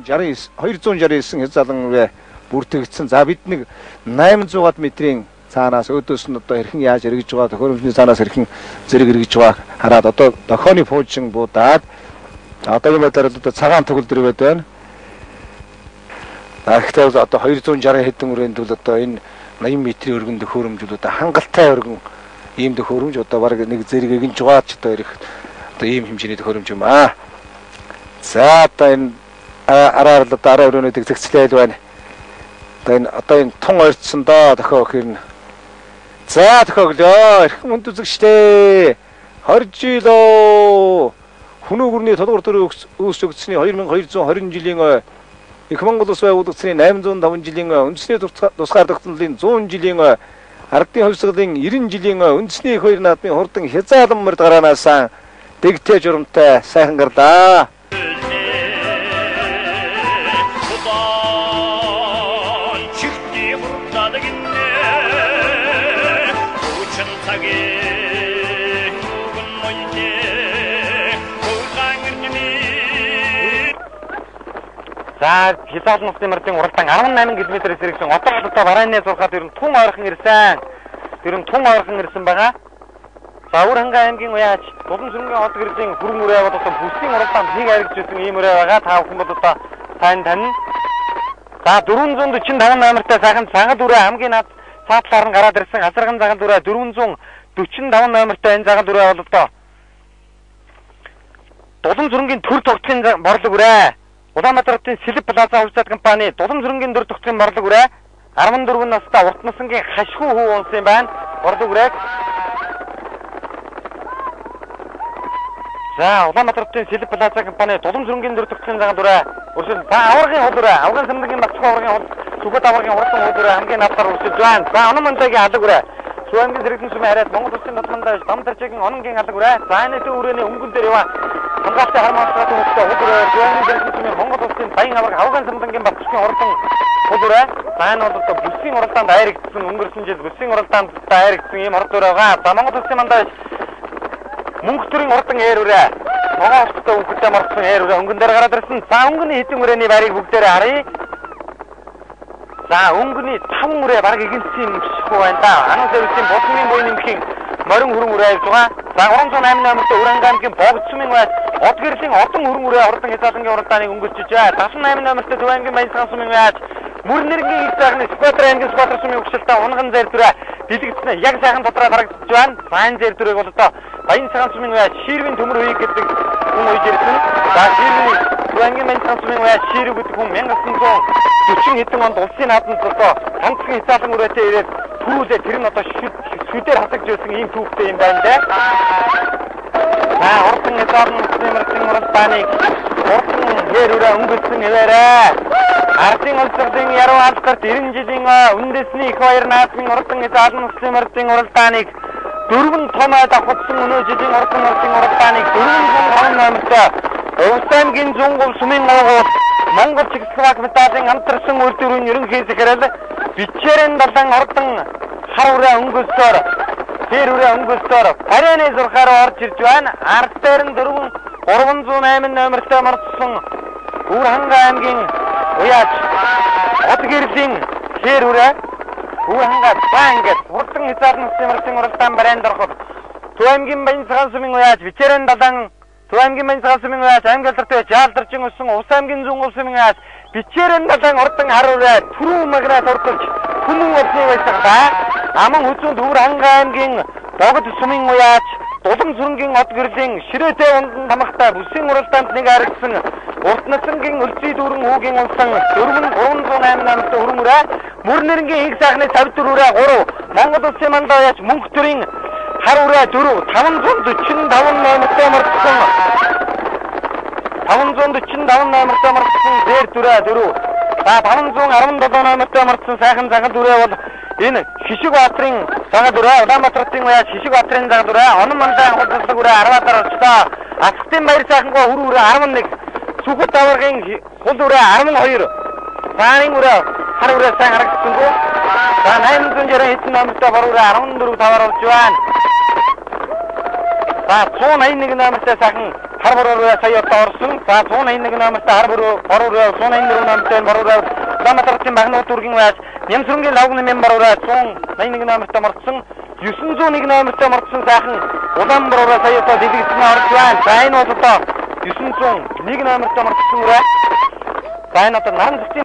69 269 хязаалан үрээ бүртгэгдсэн. За бид нэг 800 метрийн цаанаас өөдөөс нь одоо хэрхэн яаж эргэж байгаа, төхөөрөмжний цаанаас хэрхэн зэрэг эргэж байгааг хараад одоо дохионы пуужин буудаад одоогийн байдлаар одоо цагаан төгөлдөр байд байна. Гэхдээ бол одоо 260 хэдэн үрээнд бол одоо энэ 80 метрийн өргөн төхөөрөмж бол одоо хангалттай өргөн ийм төхөөрөмж одоо бараг нэг зэрэг эгэнж байгаа ч одоо ирэх одоо ийм хэмжээний төхөөрөмж юм аа. За одоо энэ араар л одоо араа өрөөнүүдийг зэгцлээл байна. Одоо энэ тун ойртсон доо дохио өхөр. За дохиоглоо. Эрхэм хүнд үзэгчдээ. 20 жил өө. Хүмүүн гүрний тулгуур төрийн үүсч өгдсөний 2220 жилийн ой. Их Монгол улс байгуулагдсаны 805 жилийн ой. Үндэсний тусгаар тогтнолын 100 жилийн ой. Ардын хувьсгалын 90 жилийн ой. Үндэсний их хоёр наадмын хурдан хязаалан морд гараанаасаа дэгтэй журамтай сайхан гарлаа. За хязаалан нутгийн мордын уралдаан 18 км-ээс ирсэн. Одоо бол одоо барааны зурхаад ер нь тун ойрхон ирсэн. Тэр нь тун ойрхон ирсэн байгаа. За Өвөр-Хангай аймгийн уяач Дулан сүрэнгийн хот гэрлийн хүрэн үрээ бол одоо бүсийн уралдаанд нэг аригж ирсэн ийм үрээ байгаа. Та бүхэн бол одоо сайн танина. За 445 номертой сайхан цагаан үрээ хамгийн над цаатлаар нь гараад ирсэн. Асарган цагаан үрээ 445 номертой энэ цагаан үрээ бол одоо Дулан сүрэнгийн төр тогтхын борлог үрээ. Улаанбаатар хотын Сэлэв Плаза хувьцаат компани Дулан сүрэнгийн төр тогтхын борлог үрээ 14 настай урт насангийн хашгүй хүү унсан юм байна. Борлог үрээг. За Улаанбаатар хотын Сэлэв Плаза компани Дулан сүрэнгийн төр тогтхын цагаан үрээ. Өршөл за аваргын хул үрээ. Авган сэмдгийн багцхан аваргын хул Сүхбат аваргын хурдан хул үрээ хамгийн надлаар өршөлж байна. За Онон мандайгийн алаг үрээ. Төв аймгийн зэрэгдэн сүмийн хараад Монгол улсын нутгандаа Дамдарчгийн Ононгийн алаг үрээ. За энэ төв үрээний өнгөн дээр яваа. Хамгаалалтын хармаалцгаа төвчтэй хул үрээ. Төв аймгийн зэрэгдэн сүмийн Монгол улсын Баян аварга Авган сэмдэнгийн багцхан хурдан хул үрээ. За энэ бол одоо бүсийн уралдаанд айрагдсан өнгөрсөн жил бүсийн уралдаанд айрагдсан ийм хурд үрээ байгаа. За Монгол улсын мандаа мөнх төрийн хурдан ээр үрээ. Ногоон хувцастай өнгөтэй мордсон ээр үрээ өнгөн дээр гараад ирсэн. За өнгөний хэдэн үрээний байрыг бүгдээрээ харъя. За өнгөний 5 үрээ бараг игэнцсэн юм шихгүй байна да. Анан сервисийн булганы буйн нэмхийн морин хүрэн үрээ авч байгаа. За 308 номертой Өвөр-Хангай аймгийн Богд сумын байц Од гэрлийн одон хүрэн үрээ хурдан хязаалангийн уралдааныг өнгөрчиж бай. 78 номертой Төв аймгийн Баян сумын байц Мөр нэрнгийн их сайхны Сүхбаатар аймгийн Сүхбаатар сумын өгшөлтөй унган зэр дүрээ дэлгэцнэ яг сайхан дотроо харагдаж байна. Баян зэр дүрээг бол одоо Баян цагаан сумын байц Ширвийн төмөр үеиг гэдэг хүн уйж ирсэн. За Ширвийн Төв аймгийн Баян цагаан сумын байц Ширв гэдэг хүн 1940 хэдэн онд улсын наадамд одоо ганцхан хязаалан үрээтэй ирээд түрүүлээ тэр нь одоо шүдээр хасагж байсан ийм түүхтэй юм байна да. За хурдан хязаалан нутгийн мордын уралдааныг хурдан хээр үрээ өнгөрсөн хэвээрээ. Ардын улсуудын яруу алдарт 90 жилийн үндэсний их баяр наадмын хурдан хязаалан нутгийн мордын уралдааныг дөрвөн том ай давхацсан өнөө жилийн хурдан мордын уралдааныг 405 номертой Увс аймгийн Зунгув сумын уугуул Монгол Чехословак медалийн хамтарсан үйлдвэрийн ерөнхий захирал Бичээрэн далан хурдан хар үрээ өнгөлсөөр тэр үрээ өнгөлсөөр барааны зурхаар орж ирж байна. Ард дээр нь 308 номертой мордсон Өвөр-Хангай аймгийн уяач Од гэрлийн тэр үрээ Өвөр-Хангай за ингээд хурдан хязаалан нутгийн мордын уралдаан бараанд ороход Төв аймгийн Баян цагаан сумын уяач Бичээрэн далан Төв аймгийн Баян цагаан сумын уяач аймаг алдартай Жаалдарчин өссөн Увс аймгийн Зунгув сумын уяач Бичээрэн далан хурдан хар үрээ түрүүн магнаас урдалж хүмүүн олсныг баясгалаа. Аман хүзүүнд Өвөр-Хангай аймгийн Богд сумын уяач Дулан сүрэнгийн од гэрлийн ширээтэй ундан тамхтай бүсийн уралдаанд нэг харагдсан урт насангийн өлзий дүүрэн хүүгийн унсан 4308 номертой хүрэн үрээ Мөр нэрнгийн их сайхны 54 үрээ 3 Монгол улсын мандаа уяач мөнх төрийн хар үрээ 4 545 номертой мордсон 545 номертой мордсон зэр дүрээ 4. За 517 номертой мордсон сайхан цагаан дүрээ бол энэ Хишиг Баатрын цагаан дүрээ Улаанбаатар хотын уяач Хишиг Баатрын цагаан дүрээ Онон мандаа хулцлаг үрээ 10-аар орчлоо. Асгатын баяр сайхангаа хүрэн үрээ 11 Сүхбат аваргын хул үрээ 12 Заарын үрээ хар үрээ сайн харагдсангүй. За 860 хэдэн номертой бор үрээ 14 таваар орж байна. За 181 номертой сайхан хар бороо сая одоо орсон. За 181 номертой хар бороо 184 номертой бороо Улаанбаатар хотын багнууд дүүргийн байж Нямсрэнгийн лавг нэмэн бороо 181 номертой мордсон. 901 номертой мордсон сайхан улаан бороо сая одоо дэлгэцэн орж байна. За энэ бол одоо 901 номертой мордсон үрээ. За энэ одоо нам зэцийн